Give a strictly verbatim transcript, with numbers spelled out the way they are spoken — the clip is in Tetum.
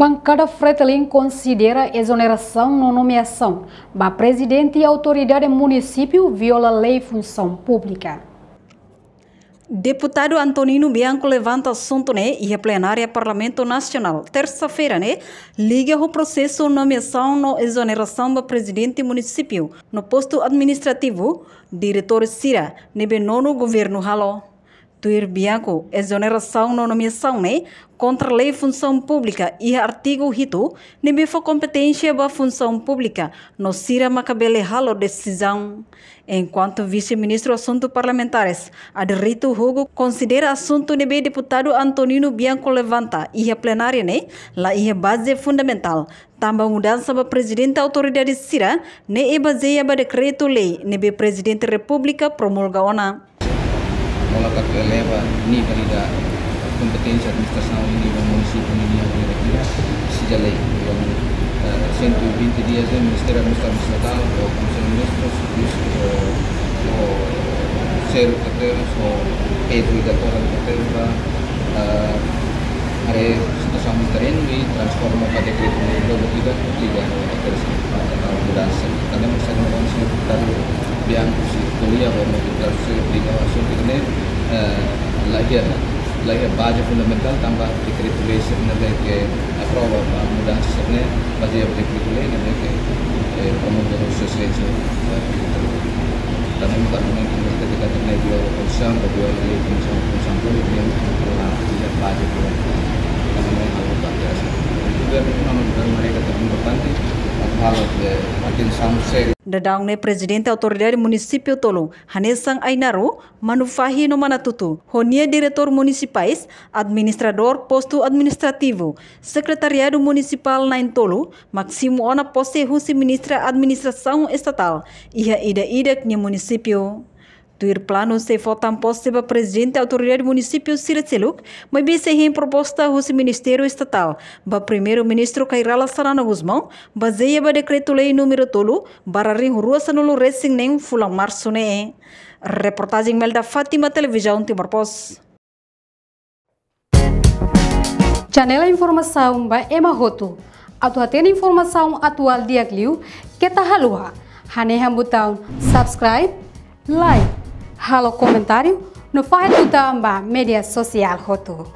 Bankada Fretilin konsidera ezonerasaun no nomeasaun ba prezidente autoridade munisípiu viola lei funsaun públika. Deputadu Antonino Bianco levanta asuntu ne'e iha plenária Parlamentu Nasionál, tersa-feira ne'e, liga ho prosesu nomeasaun no ezonerasaun ba prezidente munisípiu no postu administrativu, diretór sira ne'ebé nonu governu halo. Tuir Bianco, ezonerasaun no nomeasaun ne'e kontra lei funsaun públika iha artigu hitu, ne'ebé fó kompeténsia ba funsaun públika no sira maka bele halo desizaun. Enkuantu Vise-Ministru Asuntu Parlamentares, Aderito Hugo, konsidera asuntu ne'ebé deputadu Antonino Bianco levanta iha plenária ne'e la iha baze fundamentál, tanba mudansa ba prezidente autoridade sira ne'e bazeia ba dekretu-lei ne'ebé Prezidente Repúblika promulga ona. Mola ka eleva nivel da kompeténsia administrasaun iha nivel munisípiu nian kira-kira, sira lei, eh, cento e vinte dias de Ministério Administrasaun Estatál, ou Konsellu Ministrus, ou, ou selu kritérius, ou petu ida koran kritériu ba, eh, haree situasaun terrenu i transforma ba dekretu-lei, logo ida liga ho mudansa. Tanba Konsellu Ministru Bianco sei ko'alia ho deputadu sira liga ho asuntu ne'e, eh, la iha, la iha baze fundamentál tanba dekretu-lei sira ne'ebé ke aprova ba mudansa sira ne'e bazeia ba dekretu-lei ne'ebé ke, eh, promulga ho Sua Exelénsia, eh, Prezidente. Tanba argumentu ne'e ke dekat ne'e viola konstituisaun, viola lei funsaun, funsaun públika, la iha baze fundamentál. Tanba ne'e halo ba governu, tanba governu haree katak importante, atu halo, eh, atensaun sériu. Daudaun ne'e prezidente autoridade munisípiu tolu, hanesan Ainaro, Manufahi no Manatutu, ho nia diretór munisipais, administradór postu administrativu, sekretariadu munisipál na'in-tolu, mak simu ona pose husi Ministra Administrasaun Estatál iha ida-idak nia munisípiu. Tuir planu sei fó tan pose ba prezidente autoridade munisípiu sira seluk, maibé sei hein proposta husi Ministériu Estatál ba Primeiru-Ministru Kay Rala Xanana Gusmão, bazeia ba dekretu-lei númeru tolu barra rihun rua sanulu resin neen fulan Marsu ne'e. Reportajen Melda Fátima, Televizaun Timor Post. Janela informasaun ba ema hotu. Atu hatene informasaun atuál di'ak liu, keta haluha hanehan butaun subscribe, like, halo komentáriu, no fahe tutan ba média sosiál hotu.